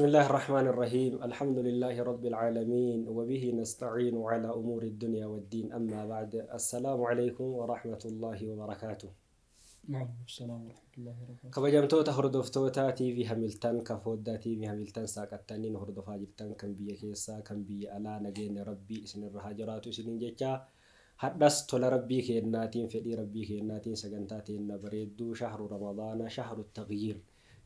بسم الله الرحمن الرحيم. الحمد لله رب العالمين وبه نستعين على أمور الدنيا والدين. أما بعد، السلام عليكم ورحمة الله وبركاته. وعليكم السلام ورحمة الله وبركاته. Kabajamtoota hordoftoota TV Hamilton, kan foddaa TV Hamilton saaqattaniin hordofaa jirtan, kan biyya keessaa kan biyya alaa, nageenya rabbii isinirra haa jiraatu isiniin jecha. Hadhas tola rabbii kennaatiin, fedhii rabbii kennaatiin, sagantaa teenna bareedduu shahru ramadaana, shahru tagyiir,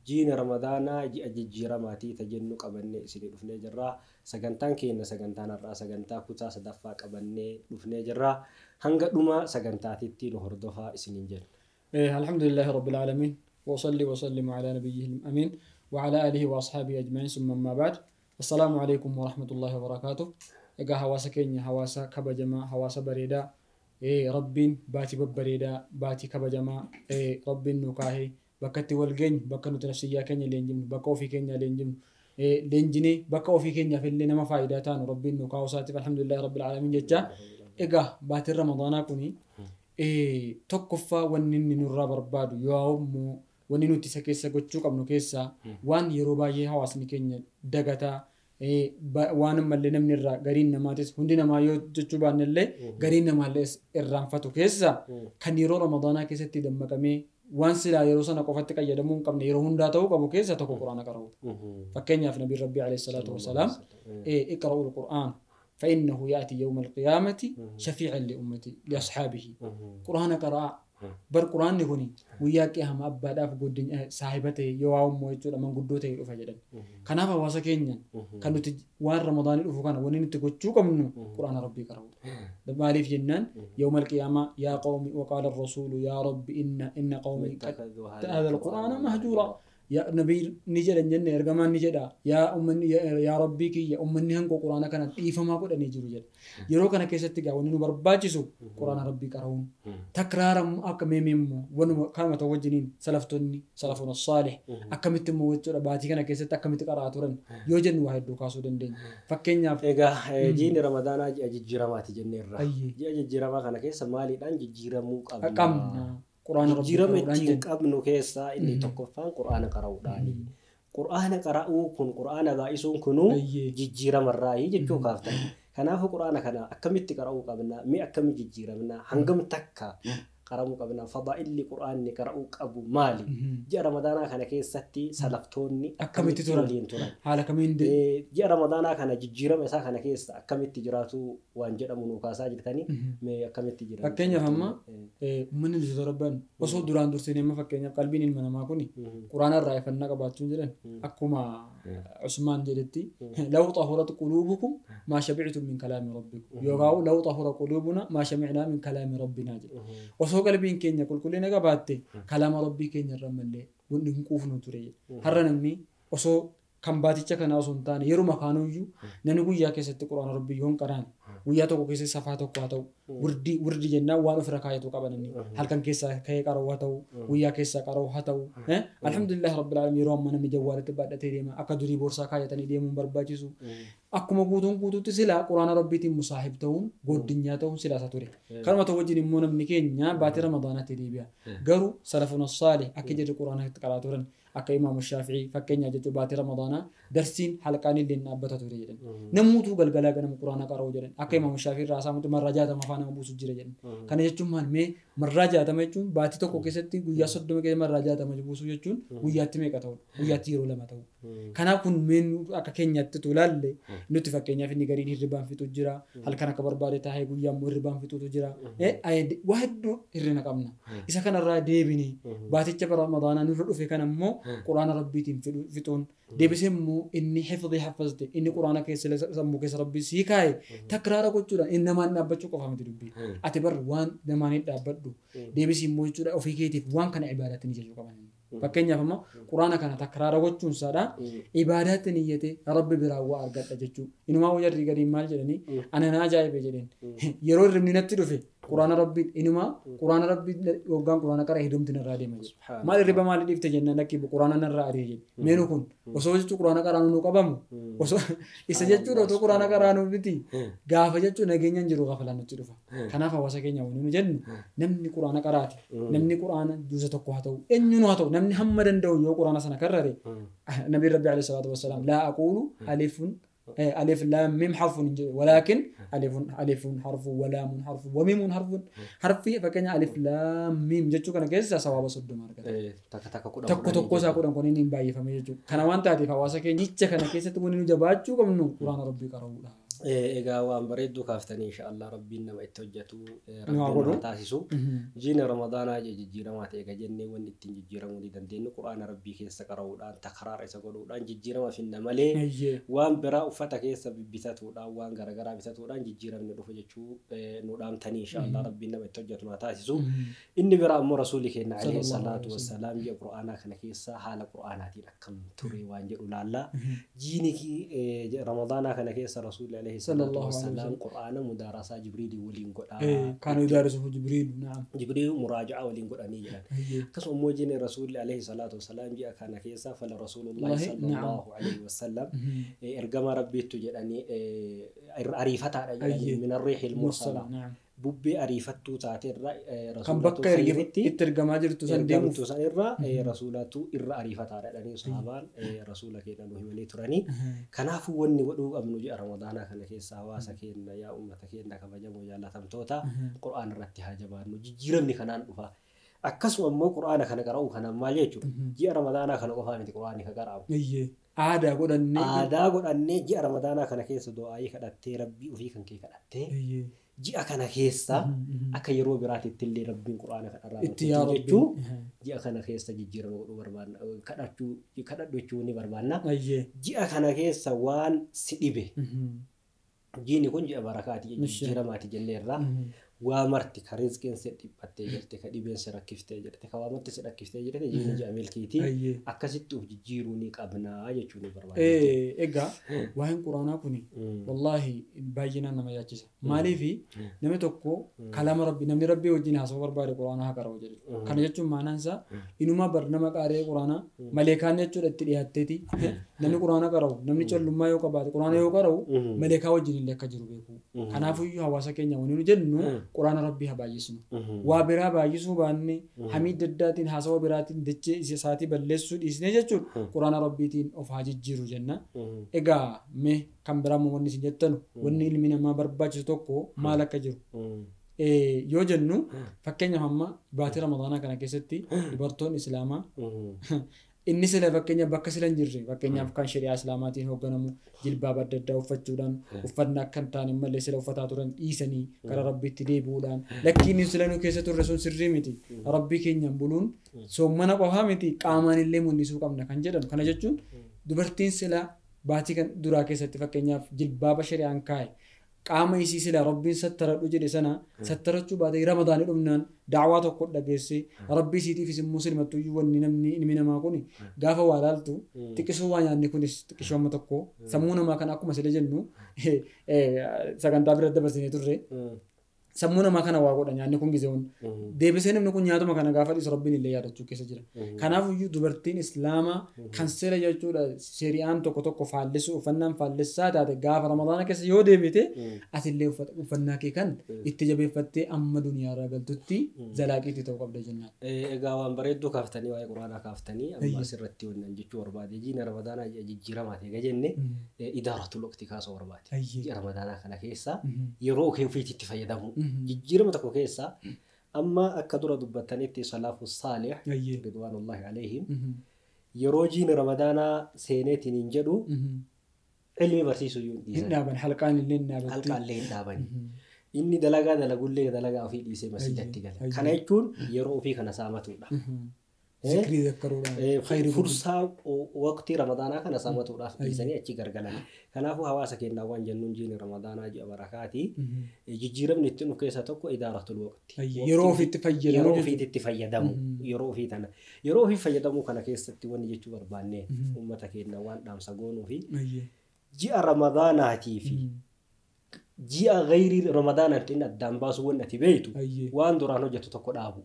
jiina ramadaanaa, ji'a jijjiiramaatii tajennu qabannee isinii dhufnee jirra. Sagantaan keenya, sagantaan har'aa, sagantaa kutaa sadaffaa qabannee dhufnee jirra. Hanga dhuma sagantaatitti nu hordofaa isiniin jenna. الحمد لله رب العالمين، وأصلي وأسلم على نبيه الأمين وعلى آله وأصحابه أجمعين، ثم أما بعد، السلام عليكم ورحمة الله وبركاته. Egaa hawaasa keenya, hawaasa kabajamaa, hawaasa bareedaa, rabbiin baatii babbareedaa, baatii kabajamaa rabbiin nu kaahee bakka itti wal geenyu, bakka nuti nafsiyyaa keenya leenjifnu, bakka ofii keenya leenjifnu, leenjinee bakka ofii keenyaaf illee nama faayidaa taanu rabbiin nu kaa'u isaatiif alhamdulillahi rabbil aalamiin jecha. Egaa baatiin ramadaanaa kuni tokkoffaa wanni inni nurraa barbaadu yoo immoo wanni nuti isa keessa gochuu qabnu keessaa waan yeroo baay'ee hawaasni keenya dagataa, waan ammallee namni irraa gariin namaatis, hundi namaa yoo jechuu baannellee, gariin namaallee irraanfatu keessa kan yeroo ramadaanaa keessatti dammaqamee waan silaa yeroo sana qofatti fayyadamuu hin qabne yeroo hundaa ta'uu qabu keessa tokko quraana qara'u. Fakkeenyaaf Nabiin Rabbii alayhi salaatu wasalaam اقرأوا القرآن فإنه يأتي يوم القيامة شفيعا لأمتي لأصحابه. قرآن قرأ، bar quraanni kuni guyyaa qiyaamaa abbaadhaaf saahiba ta'e yoo waa'ummoo jechuudha, manguddoo ta'e dhufa jedhan. Kanaaf hawaasa keenya kan nuti waan ramadaanii dhufu kana wanni nuti gochuu qabnu quraana rabbii qara'u. Maaliif jennaan يوم القيامة يا قومي وقال الرسول يا رب إن قومي هذا القرآن مهجورا. Yaa nabii ni jedhan jenne, ergamaan ni jedha, yaa ummanni, yaa rabbii kiyya, ummanni hanqoo quraana kana dhiifamaa godhanii jiru jedha. Yeroo kana keessatti gaa wanni nu barbaachisu quraana rabbii qara'uun takraara akka meemee immoo wanuma kanuma ta'u wajjiniin salaftonni, salafuun saalih, akkamitti immoo jechuudha baatii kana keessatti akkamitti qara'aa turan yoo jennu waa hedduu kaasuu dandeenya. Fakkeenyaaf Egaa jiini ramadaanaa ji'a jijjiiramaati jenneerra. Ji'a jijjiiramaa kana keessa maaliidhaan jijjiiramuu qabna? Qabna. Quraana rabbii Jijjiirama qara'uudhaan ittiin jenna. qabnu keessaa inni tokkoffaan quraana qara'uudhaani. Quraana qara'uu kun, quraana baay'isuun kunuu jijjiiramarraayii jechuu kaaftan. Kanaafuu quraana kana akkamitti qara'uu qabna? Mi akkami jijjiiramna? Hangam takka qaramuu qabna? Fadaa'illi quraanni qara'uu qabu maali? Ji'a ramadaanaa kana keessatti salaftoonni akkamitti turan? Waliin turan? Haala kamiin Ji'a ramadaanaa kana jijjiirama isaa kana keessa akkamitti jiraatu waan jedhamu nu kaasaa jirtanii, mee akkamitti jiran? Fakkeenyaaf amma uummanni nuti torban osoo duraan dursine, amma fakkeenyaaf qalbiin ilma namaa kuni quraana irraa ifannaa qabaachuun jedhan akkuma Usmaan jedhetti لو طهرت قلوبكم ما شبعتم من كلام ربكم yookaan لو طهر قلوبنا ما شبعنا من كلام ربنا jedhe. Osoo qalbiin keenya qulqullina qabaatte kalaama rabbii keenya irra mallee wanni hin quufnu ture jedhe. Har'a namni osoo kan baaticha kanaa osoo hin taane yeruma kaanuyyuu namni guyyaa keessatti quraana rabbii yoo hin qaraan, guyyaa tokko keessatti safaa tokko haa ta'u, wurdii wurdii jennaan waan ofirra kaayatu qaba namni, halkan keessaa ka'ee qara'u haa ta'u, guyyaa keessaa qara'u haa ta'u. Alhamdulillah rabbil alamin, yeroo ammaa namni jawwaalatti baadhatee deema, akka durii boorsaa kaayatanii deemuun barbaachisu. Akkuma guutuun guutuutti silaa quraana rabbiitiin musaahib ta'uun goddinyaa ta'uun silaa isa ture. Kanuma ta'u wajjin immoo namni keenya baatii ramadaanaatti deebi'a. Garuu salafuna saalih akka jedhu quraana itti qaraa turan. Akka imaamu Shaafi'ii fakkeenyaaf jechuun baatii ramadaanaa darsiin halqaan illee dhaabbata ture jedhan. Namuutuu galgalaa ganama quraana qara'u jedhan. Akka imaamu Shaafi'ii irraa saamutu marraa 60 afaan nama buusu jira jedhan. Kana jechuun maal mee? Marraa 60 jechuun baatii tokko keessatti guyyaa 30 keessa marraa 60 buusuu jechuun guyyaatti meeqa ta'u? Guyyaatti yeroo lama ta'u. Kanaaf kun meen akka keenyatti tu ilaalle nuti fakkeenyaaf inni gariin hirribaan fixu jira. Halkan akka barbaade taa'ee guyyaa immoo hirribaan fixutu jira. Waa hedduu hirrina qabna. Isa kanarraa deebine baaticha ramadaanaa nurra dhufe kana immoo quraana rabbiitiin fixuun deebisee immoo inni hifdii haffazte, inni quraana keessa sammuu keessa rabbii sii kaa'e takraara gochuudhaan inni namaan dhaabbachuu qofa miti dubbii. Ati bar waan namaan hin dhaabbadhu deebisii immoo jechuudha ofii keetiif waan kana ibaadaatti ni jechuu qaban. Fakkeenyaaf immoo quraana kana takraara gochuun isaadha ibaadaatti niyyate rabbi biraa waa argadha jechuu. Inumaa jarri gadiin maal jedhanii, ana na ajaa'ibe jedheen, yeroo hirribni natti dhufe Quraana Rabbii inuma Quraana Rabbii hoggaan Quraana qara hidumti narraa deema jedhe. Maal hirriba maali dhiifte jennaan lakki Quraana narraa ari'e jedhe. Meenu kun osoo jechuun Quraana qaraanuu nu qabamu osoo isa jechuun otoo Quraana qaraanuu miti gaafa jechuun nageenyaan jiru gaafa nutti dhufa. Kanaaf hawaasa keenya waliin nu jennu namni Quraana qaraate namni Quraana juusa tokko haa ta'u eenyuun haa ta'u namni hamma danda'u yoo Quraana sana karrare Nabi Rabbi alayhi salaatu wassalaam laa aquulu alifun ألف لام ميم حرف ولكن ألف ألف حرف ولام حرف وميم حرف حرفي فكان ألف لام ميم جتشو كان كيسا سواب صد ماركة تك تك كوسا كودن كونين باي فمي جتشو كان وان تاتي فواسا كي جتش كان كيسا تبوني نجباتشو كم نو قرآن ربي كرولا Egaa waan bareedduu kaaftanii insha Allah Rabbiin nama itti hojjetu Rabbiin taasisu. Jiina Ramadaanaa jijjiiramaa ta'e egaa jennee wanni ittiin jijjiiramuu ni dandeenyu Quraana Rabbii keessa qara'uudhaan takraara isa godhuudhaan jijjiirama finna malee waan biraa uffata keessa bibbitatuudhaan waan garaagaraa bitatuudhaan jijjiiramni dhufu jechuu nu dhaamtanii insha Allah Rabbiin nama itti hojjetu haa taasisu. Inni biraa ammoo Rasuulli keenya alayhi salaatu wassalaam ji'a Quraanaa kana keessa haala Quraanaatiin akkam ture waan jedhu laalla. Jiini Ramadaanaa kana keessa Rasuulli alayhi sallallahu alaihi wasallam Qur'aana mudaarasaa Jibriil waliin godhaa kaanu yudaarisuhu Jibriil na'am Jibriil muraajaa waliin godhanii jedhan. Akkasuma immoo jiini Rasuulli alayhi salaatu wassalaam ji'a kana keessa fala Rasuulullahi sallallahu alaihi wasallam ergama Rabbiittu jedhanii ariifataadha jedhanii min arriihil mursala bubbee ariifattuu taate irra kan bakka itti ergamaa jirtu san deemuuf san irra rasuulatu irra ariifataadha jedhanii sahaabaan rasuula keenya nu himanii turanii. Kanaafuu wanni godhuu qabnu ji'a Ramadaanaa kana keessa hawaasa keenya yaa uummata keenya kabajamoo jaallatamtoota Qur'aana irratti haa jabaannu jijjiiramni kanaan dhufa. Akkasuma immoo Qur'aana kana qara'uu kanaan maal jechuudha ji'a Ramadaanaa kana qofaa miti Qur'aanni kan qara'amu. Aadaa godhannee ji'a Ramadaanaa kana keessa du'aayii kadhattee Rabbii ofii kan kee kadhattee ji'a kana keessa akka yeroo biraatitti illee Rabbiin Qur'aana kanarraa jechuu ji'a kana keessa jijjiirama godhuu barbaanna kadhadhu jechuu ni barbaanna. Ji'a kana keessa waan si dhibe jiini kun ji'a barakaati jijjiiramaati jenneerra waa marti ka rizqiin si dhiphattee jirte ka dhibeen si rakkiftee jirte ka waa marti si rakkiftee jirte jiini ji'a milkiiti akkasitti of jijjiiruu ni qabnaa jechuu ni barbaanna. Egaa waa'een Quraanaa kuni wallaahi baay'inaan nama yaachisa. Maaliifi namni tokko kalaama Rabbii namni Rabbii wajjin haasawuu barbaade Quraanaa haa qara'u jedhe. Kana jechuun maanaan isaa inuma bar nama qaaree Quraanaa maleekaan jechuudha itti dhiyaatteeti namni Quraana qara'u namni collummaa yoo qabaate Quraana yoo qara'u maleekaa wajjin illee akka jiru beeku. Kanaafiyyuu hawaasa keenya wani nu jennu Quraana Rabbii haa baay'isnu. Waa biraa baay'isuu baanne hamii daddaatiin haasawa biraatiin dachee isaatii balleessuu dhiisnee jechuudha Quraana Rabbiitiin of haa jijjiiru jenna. Egaa mee kan biraa immoo wanni isin jettanu wanni ilmi namaa barbaachisu tokko maal akka jiru yoo jennu fakkeenyaaf amma baatii Ramadaanaa kana keessatti dubartoonni Islaamaa inni sila fakkeenya bakka sila hin jirre fakkeenyaaf kan shari'aa Islaamaatiin hoogganamu jilbaaba adda addaa uffachuudhaan uffannaa akka hin taane malee sila uffataa turan dhiisanii gara Rabbiitti deebi'uudhaan lakkiin sila nu keessa turre sun sirrii miti Rabbii keenyaan buluun soommana qofaa miti qaamaan illee mul'isuu qabna kan jedhamu. Kana jechuun dubartiin sila baatii kan duraa keessatti fakkeenyaaf jilbaaba shari'aan kaa'e qaama isii sila Rabbiin sattaradhu jedhe sana sattarachuu baatee Ramadaanii dhumnaan da'awaa tokko dhageesse Rabbii isiitiifis immoo silmattuyyuu wanni namni ilmi namaa kun gaafa waa laaltu xiqqisuu waa nyaanni kunis xiqqishuu amma tokko sammuu namaa kana akkuma sila jennu sagantaa bira dabarsinee turre sammuu namaa kana waa godha nyaanni kun gizeewwan deebisee namni kun nyaatuma kana gaafa dhiisu Rabbiin illee yaadachuu keessa jira. Kanaafiyyuu dubartiin Islaamaa kan seera jechuudha shari'aan tokko tokko faallessu uffannaan faallessaa taate gaafa Ramadaana keessa yoo deebite atillee uffannaa kee kan itti jabeeffattee amma duniyaarraa galtutti zalaaqiitti ta'uu qabda jennaan. Egaa waan bareedduu kaaftanii waa'ee Quraanaa kaaftanii amma asirratti wannan jechuu barbaade jiina Ramadaanaa jijjiiramaa ta'e jenne idaaratul waqti kaasuu barbaade. Ji'a Ramadaanaa kana keessa yeroo kee ofiitti fayyadamu. Jijjiirama tokko keessa amma akka dura dubbatanitti salaafu saalih ridwaanullahi alayhim yeroo jiini Ramadaanaa seeneetiin hin jedhu ilmi barsiisuu iyyuu hin dhiisan. Hin dhaaban halqaan illee hin dhaabatti. Halqaan illee hin dhaaban. Inni dalagaa dalagullee dalagaa ofii dhiisee masjidatti gala. Kana jechuun yeroo ofii kana saamatudha. Zikrii zakkaruudhaan. Fursaa waqtii Ramadaanaa kana saamatuudhaaf dhiisanii achi gargalan. Kanaafuu hawaasa keenyaa waan jennuun jiini Ramadaanaa ji'a barakaati. Jijjiiramni ittiin dhufu keessaa tokko idaaratul waqti. Yeroo ofiitti fayyadamu. Yeroo ofiitti fayyadamu. Yeroo ofii tana. Yeroo ofii fayyadamuu kana keessatti wanni jechuu barbaanne uummata keenyaa waan dhaamsa goonuu fi ji'a Ramadaanaatii fi Ji'a gayrii Ramadaanatti inni addaan baasuu wanni ati beektu waan duraan hojjetu tokko dhaabu.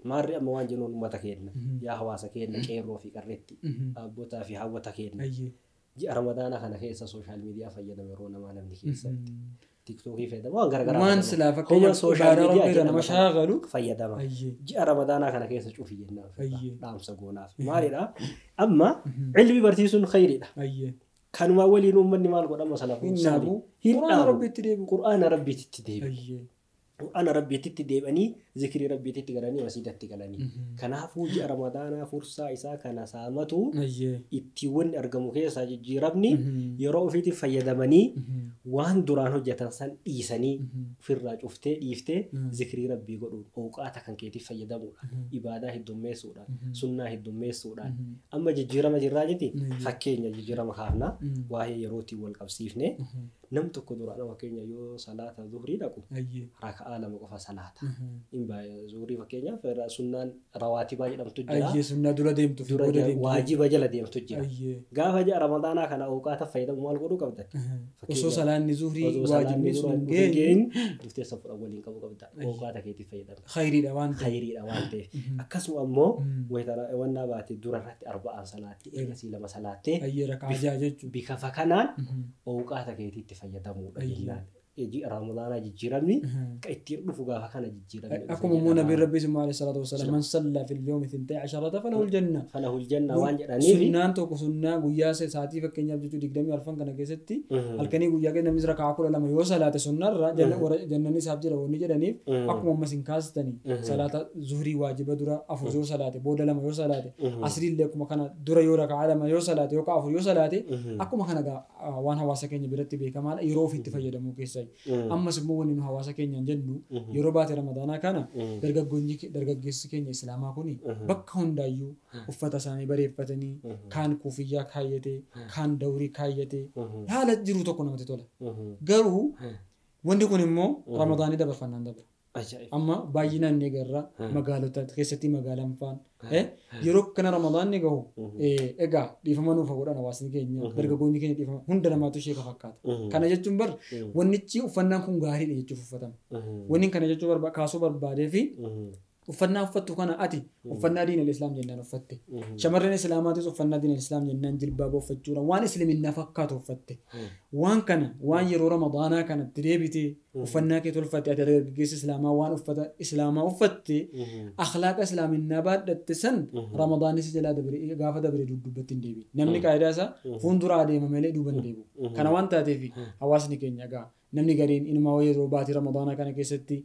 Maarri amma waan jennuun uummata keenya yaa hawaasa keenya qeerroo fi qarreetti abbootaa fi hawwata keenya. Ji'a Ramadaanaa kana keessa sooshaal miidiyaa fayyadama yeroo namaa namni keessatti. Tiktookii fayyadama waan garagaraa. Waan silaa fakkeenyaaf sooshaal miidiyaa jedhama shaagalu fayyadama. Ji'a Ramadaanaa kana keessa cufi jennaan dhaamsa goonaaf. Maalidha? Amma ilmi barsiisuun khayriidha. Kanuma waliin uummanni maal godhama salafuun isaanii hin dhaabu. Qur'aana Rabbiitti deebi'u. Qur'aana Rabbiitti deebi'anii zikrii Rabbiitti galanii masiidatti galanii. Kanaafuu ji'a Ramadaanaa fursaa isaa kana saamatu itti wanni argamu keessaa jijjiiramni yeroo ofiitiif fayyadamanii waan duraan hojjetan san dhiisanii ofirraa cuftee dhiiftee zikrii Rabbii godhuun ooqaata kan keetiif fayyadamuudhaan ibaadaa heddummeessuudhaan sunnaa heddummeessuudhaan amma jijjiirama jirraa jeti fakkeenya jijjiirama kaafna waa'ee yerootiin wal qabsiifne nam tokko duraan fakkeenya yoo salaata zuhrii dhaqu raka'aa lama qofa salaata. Zuhrii fakkeenyaaf sunnaan rawaatibaa jedhamtu jira. Sunnaa dura deemtu fi booda deemtu. Waajiba jala deemtu jira. Gaafa ji'a Ramadaanaa kana ooqaata fayyadamu maal godhuu qabda? Osoo salaanni zuhrii waajibni sun hin geenye dhuftee safuudha waliin qabu qabda. Ooqaata keetiif fayyadamta. Khayriidha waan ta'eef. Khayriidha waan ta'eef. Akkasuma ammoo wannaa baate dura irratti arba'aan salaatte eegasii lama salaattee bifa kanaan ooqaata keetiitti fayyadamuudha jennaan. Ji'a Ramadaanaa jijjiiramni kan ittiin dhufu gaafa kana jijjiiramni. Akkuma immoo Nabiin Rabbii alayhi salaatu wasalaam man sallaa fil yawmi 12 falahul janna. Falahul janna waan jedhaniif. Sunnaan tokko sunnaa guyyaa sa'aatii fakkeenyaaf jechuu 24 kana keessatti halkanii guyyaa keessa namni raka'aa 12 yoo salaate sunnarra jannanni isaaf jira wanni jedhaniif akkuma ammas hin kaastanii salaata zuhrii waajiba dura 4 yoo salaate booda 2 yoo salaate asriillee akkuma kana dura yoo raka'aa 2 yoo salaate yookaan 4 yoo salaate akkuma kana waan hawaasa keenya biratti beekamaadha yeroo ofiitti fayyadamuu keessa. Ammas immoo wanni nu hawaasa keenyaan jennu yeroo baate Ramadaanaa kana dargaggeessi keenya Islaamaa kuni bakka hundaayyuu uffata isaanii bareeffatanii kaan kuufiyyaa kaayyatee kaan dawrii kaayyatee haala jiru tokko namatti tola. Garuu wanti kun immoo Ramadaanii dabarfannaan dabra. Amma baay'inaan ni agarra magaalota keessatti magaalaan faan yeroo kana Ramadaanni gahu egaa dhiifama nuuf godhan hawaasni keenya dargaggoonni keenya dhiifama hunda namaatu ishee fakkaata. Kana jechuun bar wannichi uffannaan kun gaariidha jechuuf uffatama. Wanni kana jechuu kaasuu barbaadee fi uffannaa uffattu kana ati uffannaa diinal islaam jennaan uffatte. Shamarran islaamaatis uffannaa diinal islaam jennaan jilbaaba uffachuudhaan waan isliminnaa fakkaatu uffatte. Waan kana waan yeroo Ramadaanaa kanatti deebitee uffannaa kee tolfatte ati dargaggeessa islaamaa waan uffata islaamaa uffatte akhlaaqa islaaminaa baadhatte san Ramadaanis jalaa dabre gaafa dabre duddubbatti hin deebiin. Namni qaayidaa isaa fuuldura adeema malee duuba hin deebi'u. Kana waan taateef hawaasni keenya egaa namni gariin inuma yeroo baatii Ramadaanaa kana keessatti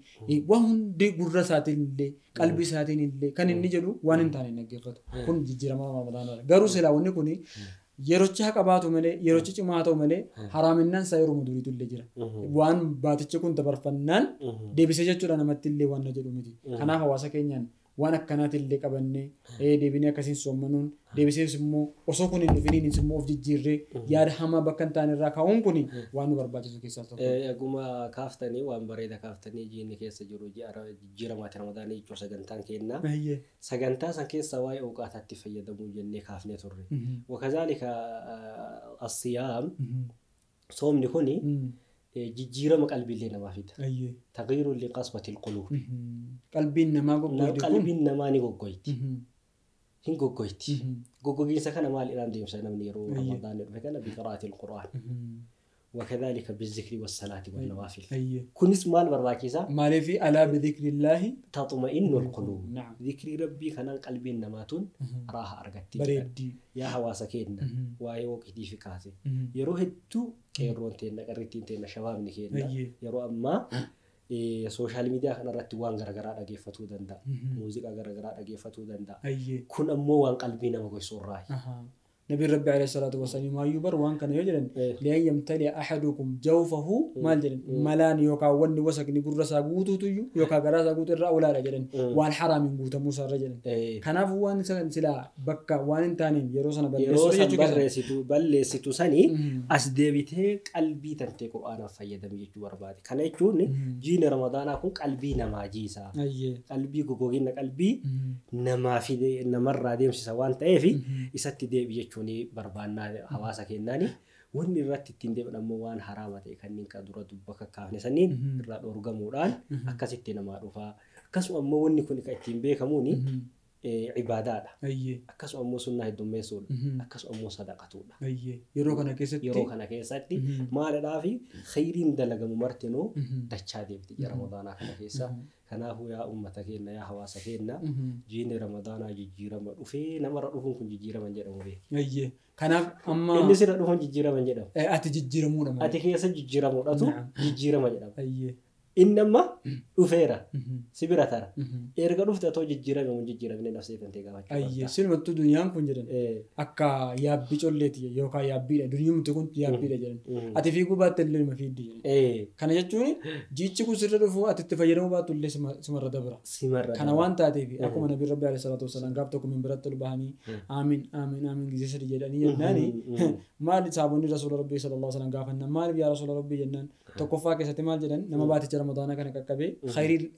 waan hundi gurra isaatiin illee qalbii isaatiin illee kan inni jedhu waan hin taane hin dhaggeeffatu. Kun jijjiirama Ramadaanaa. Garuu silaa wanni kun yerochi haa qabaatu malee yerochi cimaa ta'u malee haraaminaan isaa yeroo duriitu illee jira. Waan baatichi kun dabarfannaan deebisee jechuudha namatti illee waan na jedhu miti. Kanaaf hawaasa keenyaan waan akkanaati illee qabannee deebinee akkasiin soommanuun deebisees immoo osoo kun hin dhufiniinis immoo of jijjiirree yaada hamaa bakka hin taane irraa kaa'uun kun waan nu barbaachisu keessaa tokko. Eeguma kaaftanii waan bareeda kaaftanii jiinni keessa jiru jijjiiramaati Ramadaanii jechuun sagantaan kennaa. Sagantaa san keessaa waa'ee ooqaataatti fayyadamuu jennee kaafnee turre. Wakazaalika asiyaam soomni kuni jijjiirama qalbiilee namaa fida. Tagyiiru liqaswatil quluub. Qalbiin namaa goggoyti. Qalbiin namaa ni goggoyti. Hin goggoyti. Goggogiinsa kana maaliidhaan deemsa namni yeroo Ramadaanni dhufe kana biqiraatil Qur'aan. وكذلك بالذكر والصلاة والنوافل. كنس مال برباكيسا مالي في ألا بذكر الله تطمئن القلوب. نعم. ذكر ربي كان قلبي نماتون راها أرقتي بريدي يا هوا سكيننا واي وقتي في كاسي يروح التو كيرون تينا قريتين تينا شباب نكينا يرو أما سوشيال ميديا كان رتي وان غرغرا dhaggeeffatuu danda'a. Muuziqaa garagaraa dhaggeeffatuu danda'a. Kun ammoo waan qalbii nama goysuurraa. نبي ربي عليه الصلاة والسلام ما يبر وان كان يجرن لأن يمتلئ أحدكم جوفه ما جرن ملان يوكا ون وسك نقول رسا قوتو تيو يوكا غراسا قوت الرا ولا رجلن وان حرام قوت موسى رجلن كناف وان سلا بكا وان تانين يروسنا بلسيتو بلسيتو سني أسدبته قلبي تنتي قرآن فيدم يجو برباد كان يجون جين رمضان أكون قلبي نماجيسا قلبي غوغين قلبي نما في نمر ديم سوان تأفي يستي ديب يجون barbaannaa hawaasa kennaani Wanni irratti ittiin deeman ammoo waan haraama ta'e kanneen kan dura dubba kakkaafne saniin irraa dhorgamuudhaan akkasitti namaa dhufaa. Akkasuma ammoo wanni kun kan ittiin beekamuun ibaadaadha. Akkasuma ammoo sunnaa heddummeessuudha. Akkasuma ammoo sadaqatuudha. Yeroo kana keessatti. Yeroo kana keessatti maalidhaa fi khayriin dalagamu martinuu dachaa deebiti ji'a Ramadaanaa kana keessa. Kanaafuu yaa uummata keenya yaa hawaasa keenya jiini Ramadaanaa jijjiirama dhufee namarra dhufuun kun jijjiirama hin jedhamu beeki. Kanaaf amma. Inni sirra dhufuun jijjiirama hin jedhamu. Ati jijjiiramuudha malee. Ati keessa jijjiiramuudhatu jijjiirama jedhama. Inni amma dhufeera si bira tara. Erga dhufte otoo jijjiirame mun jijjiiramne nafsee fantee gaafachuu qabda. Silumattuu duniyaan kun jedhan akka yaabbii colleeti yookaan yaabbiidha. Duniyumti kun yaabbiidha jedhan. Ati fiiguu baatte illee nima fiiddi jedhan. Kana jechuun jiichi kun sirra dhufuu ati itti fayyadamuu baattu illee simarra dabra. Simarra. Kana waan taateef akkuma nabiin Rabbi alayhi salaatu wasalaam gaaf tokko minbiratti ol bahanii aamin aamin aamin gisee sadi jedhanii jennaani maali saabonni rasuula Rabbii sallallahu alaihi wasallam gaafannan maaliif yaa rasuula Rabbii jennaan tokkoffaa keessatti maal jedhan nama baaticha Ramadaana kana qaqqabee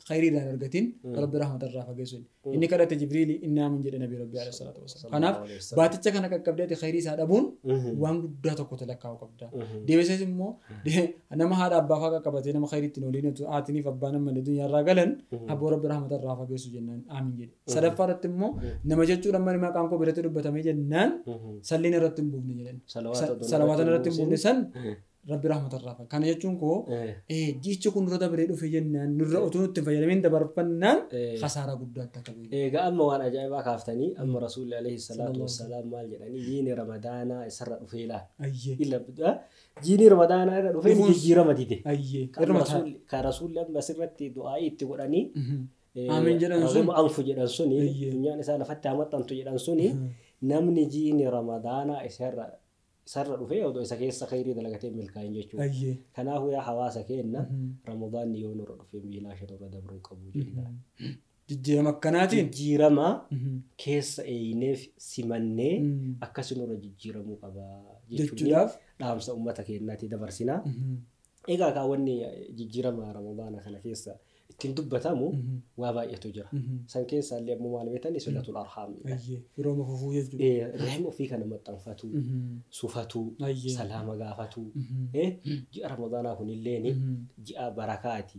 khayriidhaan argatiin Rabbi rahmata irraa fageessu. Inni kadhate Jibriili inni aamin jedhe nabi Rabbi alayhi salaatu wasalaam. Kanaaf baaticha kana qaqqabdee ati khayrii isaa dhabuun waan guddaa tokko talakkaa'uu qabda. Deebisees immoo nama haadha abbaa fa'aa qaqqabatee nama khayriitti hin ooliin haatiniif abbaan ammallee duniyaarraa galan abboo Rabbi rahmata irraa fageessu jennaan aamin jedhe. Sadaffaa irratti immoo nama jechuun amma maqaan koo biratti dubbatamee jennaan salliin irratti hin buufne jedhan. Salawaata irratti hin buufne san Rabbi rahmata irraa fageessu. Kana jechuun koo jiichi kun nurra dabaree dhufe jennaan nurra otoo nutti hin fayyadamiin dabarfannaan khasaaraa guddaatti akka beeku. Egaa amma waan ajaa'ibaa kaaftanii amma Rasuulli alayhi salaatu wassalaam maal jedhanii jiini Ramadaanaa isarra dhufee laal. Jiini Ramadaanaa irra dhufee jijjiirama dide. Kan Rasuulli amma asirratti du'aa'ii itti godhanii Aamin jedhan sun. Anfu jedhan suni funyaan isaa lafatti haa maxxantu jedhan suni namni jiini Ramadaanaa isarra dhufee odoo isa keessa khayrii dalagatee milkaa'in jechuudha. Kanaafuu yaa hawaasa keenya Ramadaanni yoo nurra dhufee miilaa shan irra dabruu qabu jenna. Jijjiirama akkanaatiin. Jijjiirama keessa eeyneef simannee akkasi nurra jijjiiramuu qaba jechuudhaaf dhaamsa uummata keenyaatti dabarsina. Egaa kaawwanni jijjiirama Ramadaana kana keessa ittiin dubbatamu waa baay'eetu jira. San keessaa illee ammoo maal beektan silatul arhaam. Firooma fufuu jechuudha. Rahima ofii kana maxxanfatu, sufatu, salaama gaafatu. Ji'a Ramadaanaa kunilleen ji'a barakaati.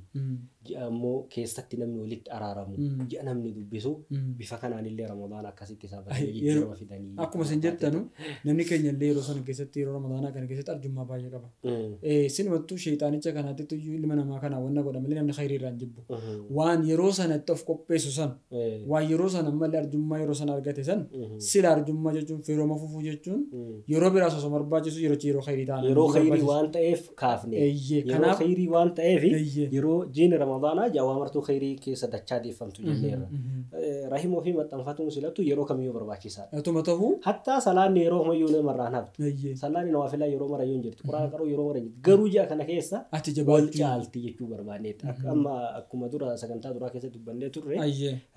Ji'a ammoo keessatti namni walitti araaramu, ji'a namni dubbisu bifa kanaan illee Ramadaana akkasitti isaan jijjiirama fidanii. Akkuma isin jettanu namni keenya illee yeroo sana keessatti yeroo Ramadaanaa kana keessatti arjummaa baay'ee qaba. Sinumattuu sheexaanicha kanaatti iyyuu ilma namaa kanaa wanna godha malee namni khayrii irraa hin jibbu. Waan yeroo sanatti of qopheessu san waan yeroo sana malee arjummaa yeroo sana argate san sila arjummaa jechuun firooma fufuu jechuun yeroo biraas osoo barbaachisu yeroo khayrii ta'an. Yeroo khayrii waan ta'eef kaafne. Yeroo khayrii waan ta'eef yeroo jiini Ramadaanaa jaawaa martuu khayrii keessa dachaa deeffamtu jenneerra. Rahima ofii maxxanfatuun silattu yeroo kamiyyuu barbaachisaadha. Atuma ta'uu. Hattaa salaanni yeroo kamiyyuu namarraa hin haftu. Salaanni nawaafilaa yeroo marayyuu hin jirti. Quraana qaruu yeroo mara hin jirti. Garuu ji'a kana keessa wal caalti jechuu barbaanneetti. Amma akkuma dura sagantaa duraa keessatti dubbannee turre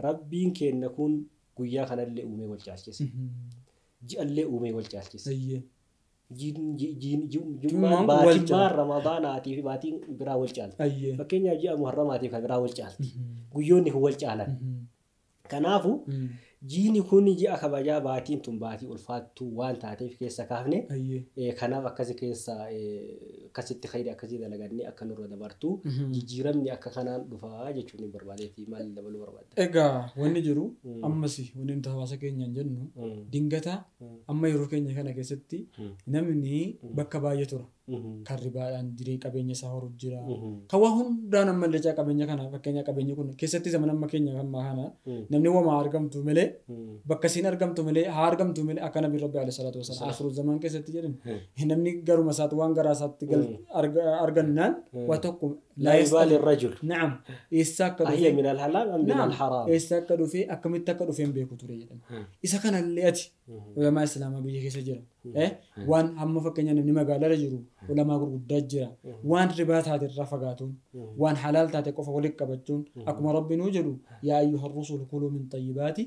Rabbiin keenya kun guyyaa kanallee uumee wal caalchise. Ji'allee uumee wal caalchise. Jummaan baatiin Ramadaanaatii fi baatiin biraa wal caalti. Fakkeenyaaf ji'a Muharramaatiif kan biraa wal caalti. Guyyoonni kun wal caalan. Kanaafuu jiini kun ji'a kabajaa baatiin tun baatii ulfaattuu waan taateef keessa kaafne kanaaf akkasi keessa akkasitti khayrii akkasii dalagannee akka nurra dabartu jijjiiramni akka kanaan dhufaa jechuun hin barbaadeeti maal dabaluu barbaadda. Egaa wanni jiru ammas wanni nuti hawaasa keenyaan jennu dingata amma yeroo keenya kana keessatti namni bakka baay'ee tura. Kan ribaadhaan jireenya qabeenya isaa horuu jira. Kan waa hundaan ammallee qabeenya kana fakkeenya qabeenyi kun keessatti zaman amma keenya ammaa kana namni wamaa argamtu malee bakka isiin argamtu malee haa argamtu malee akka nabi Rabbi alayhi salaatu wasalaam akhiru zaman keessatti jedhan namni garuma isaatti waan garaa isaatti argannaan waa tokko laa yubaali rajul. Na'am eessa akka dhufe ahiyya min alhalaal am min alharaam eessa akka dhufe akkamitti akka dhufe hin beeku ture jedhan. Isa kanallee ati ulamaa islaamaa biyya keessa jira. Waan hamma fakkeenya namni magaalarra jiru ulamaa gurguddaa jira. Waan ribaa taate irraa fagaatuun waan halaal taate qofa walitti qabachuun akkuma Rabbi nuu jedhu yaa ayyuha rusul kuluu min xayyibaati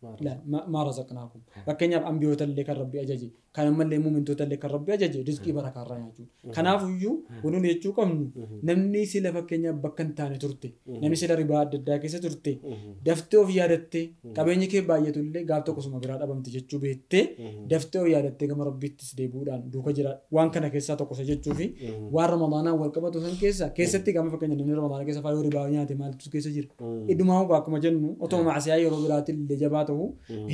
Maa razaqnaakum. Fakkeenyaaf ambiyoota illee kan Rabbi ajaje, kan ammallee muumintoota illee kan Rabbi ajaje rizqii barakaarraa nyaachuudha. Kanaafiyyuu wanti jechuu qabnu namni sila fakkeenyaaf bakka hin taane turte, namni sila ribaa adda addaa keessa turte, daftee of yaadattee qabeenyi kee baay'atu illee gaaf tokko suma biraa dhabamte jechuu beektee daftee of yaadattee gama Rabbiittis deebi'uudhaan duuka jira waan kana keessaa tokko isa jechuu fi waan Ramadaanaan wal qabatu san keessatti gama fakkeenya namni Ramadaana keessa faa yoo ribaa nyaate maaltu keessa jira. Iddumaa akkuma jennu otoo maasiyaa yeroo biraatti illee jabaa ta'u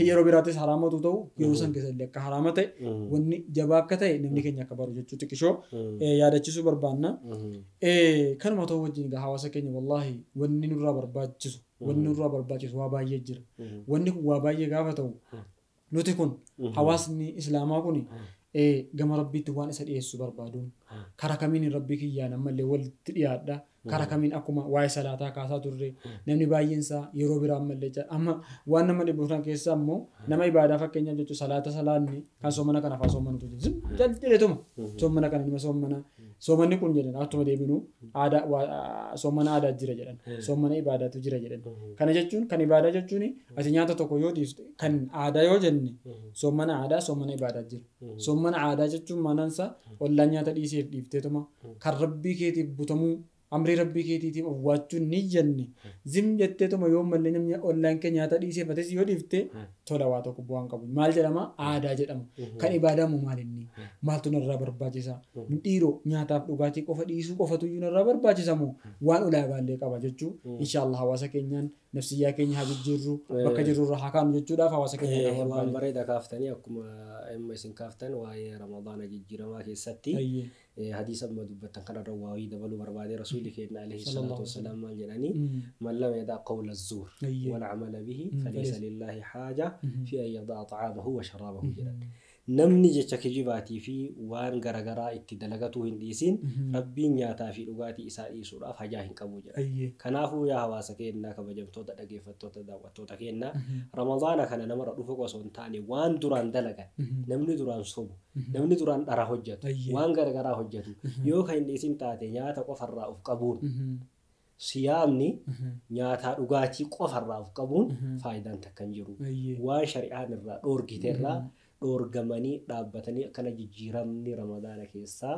yeroo biraattis haraamatu ta'u yeroo san keessa illee akka haraama ta'e wanni jabaa akka ta'e namni keenya akka baru jechuu xiqqishoo yaadachiisuu barbaanna. Kanuma ta'uu wajjin egaa hawaasa keenya wallaahi wanni nurraa barbaachisu waa baay'ee jira. Wanni kun waa baay'ee gaafa ta'u nuti kun hawaasni islaamaa kun gama Rabbiitti waan isa dhiyeessuu barbaaduun karaa kamiin Rabbii kiyyaan ammallee walitti dhiyaadha. Karaa kamiin akkuma waa'ee salaataa kaasaa turre namni baay'een isaa yeroo biraa ammallee amma waan nama dhibbu kan keessaa immoo nama ibaadaa fakkeenyaaf jechuun salaata salaanni kan soomana kana faa soomanutu jira. Jaldeetuma soomana kana nima soomana soomanni kun jedhan akkuma deebinu aadaa soomana aadaa jira jedhan soomana ibaadaatu jira jedhan. Kana jechuun kan ibaadaa jechuun ati nyaata tokko yoo dhiifte kan aadaa yoo jenne soomana aadaa soomana ibaadaa jira. Soomana aadaa jechuun maanaan isaa ollaan nyaata dhiiseef dhiifteetuma kan Rabbii keetiif butamuu amrii Rabbii keetiitiif of waachuun ni jenne zim jetteetuma yoo mallee namni ollaan kee nyaata dhiiseeffates yoo dhiifte tola waa tokko bu'aan qabu. Maal jedhama? Aadaa jedhama. Kan ibaadaa immoo maal inni? Maaltu narraa barbaachisa? Dhiiroo nyaataaf dhugaatii qofa dhiisuu qofatu iyyuu narraa barbaachisa moo waan ulaagaallee qaba jechuu inshaallah hawaasa keenyaan nafsiyyaa keenya haa jijjiirru bakka jirrurra haa kaanu jechuudhaaf hawaasa keenya waan bareeda kaaftanii akkuma amma isin kaaftan waa'ee Ramadaana jijjiiramaa keessatti hadiisa amma dubbattan kanarra waa'ee dabaluu barbaade rasuulli keenya alayhi salaatu wassalaam maal jedhanii man lam yadaa qawla zuur wal amala bihi falaysa lillahi haaja fi an yadaa ta'aamahu wa sharaabahu jedhan. Namni jecha kijibaatii fi waan garagaraa itti dalagatuu hin dhiisin Rabbiin nyaataa fi dhugaatii isaa dhiisuudhaaf hajaa hin qabu jedha. Kanaafuu yaa hawaasa keenyaa kabajamtoota dhaggeeffattoota daawwattoota keenyaa Ramadaana kana namarra dhufu osoo hin taane waan duraan dalagan namni duraan sobu namni duraan dhara hojjetu waan garagaraa hojjetu yoo kan hin dhiisin taate nyaata qofarraa of qabuun siyaamni nyaataa dhugaatii qofarraa of qabuun faayidaan takka hin jiru. Waan shari'aan irraa dhoorgite irraa dhoorgamanii dhaabbatanii akkana jijjiiramni Ramadaana keessaa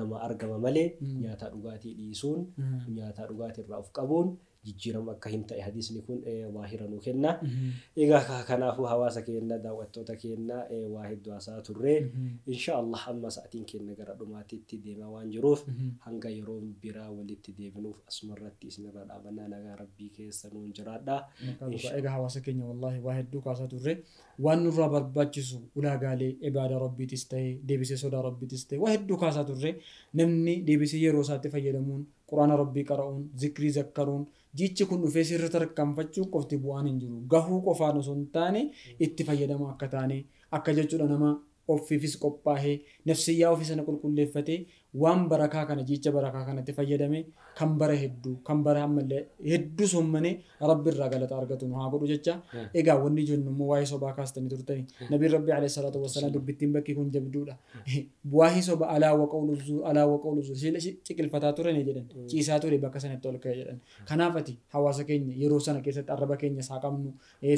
nama argama malee nyaataa dhugaatii dhiisuun nyaataa dhugaatii irraa of qabuun jijjiirama akka hin ta'e hadiisni kun waahira nuu kenna. Egaa kanaafuu hawaasa keenya daawwattoota keenya waa hedduu haasaa turre inshaallah amma sa'atiin keenya gara dhumaatiitti deemaa waan jiruuf hanga yeroo biraa walitti deebinuuf asumarratti isinirra dhaabannaa nagaa Rabbii keessa nuun jiraadha. Egaa hawaasa keenya wallaahi waa hedduu kaasaa turre waan nurraa barbaachisu ulaagaalee ibaadaa Rabbiitis ta'e deebisee sodaa Rabbiitis ta'e waa hedduu kaasaa turre namni deebisee yeroo isaatti fayyadamuun Quraana Rabbii qara'uun zikrii zakkaruun jichi kun dhufee sirri tarkaanfachuu qofti bu'aan hin jiru. Gahuu qofaan osoo hin taane itti fayyadama akka taane akka jechuudha nama ofiifis qophaa'ee nafsiyyaa ofii sana qulqulleeffatee waan barakaa kana jicha barakaa kanatti fayyadame kan bara hedduu kan bara ammallee hedduu soommanee Rabbi irraa galata argatu nu haa godhu jecha. Egaa wanni jennu immoo waa'ee sobaa kaastanii turtanii nabiin Rabbi alayhi salaatu wassalaam dubbittiin bakkii kun jabduudha. Waa'ee soba alaa wa qawlu zuur alaa wa qawlu zuur ciqilfataa turanii jedhan ciisaa ture bakka sanatti ol ka'e jedhan. Kanaaf ati hawaasa keenya yeroo sana keessatti arraba keenya isaa qabnu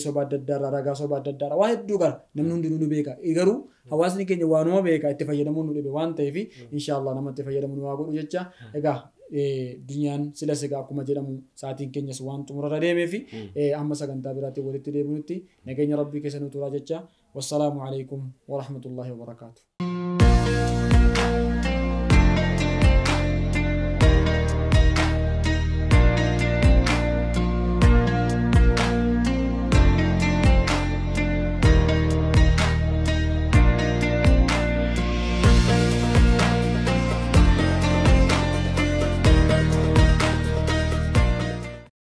soba adda addaarraa ragaa soba adda addaarraa waa hedduu gara namni hundinuu nu beeka garuu hawaasni keenya waanuma beeka itti fayyadamuun nu dhibe waan ta'eef inshaallah namatti fayyadamuun waa godhu jecha. Egaa dunyaan silas egaa akkuma jedhamu sa'aatiin keenyas waan xumurarra deemee fi amma sagantaa biraatti walitti deebinutti nageenya Rabbii keessa nu turaa jecha. Wassalaamu alaikum warahmatullahi wabarakaatu.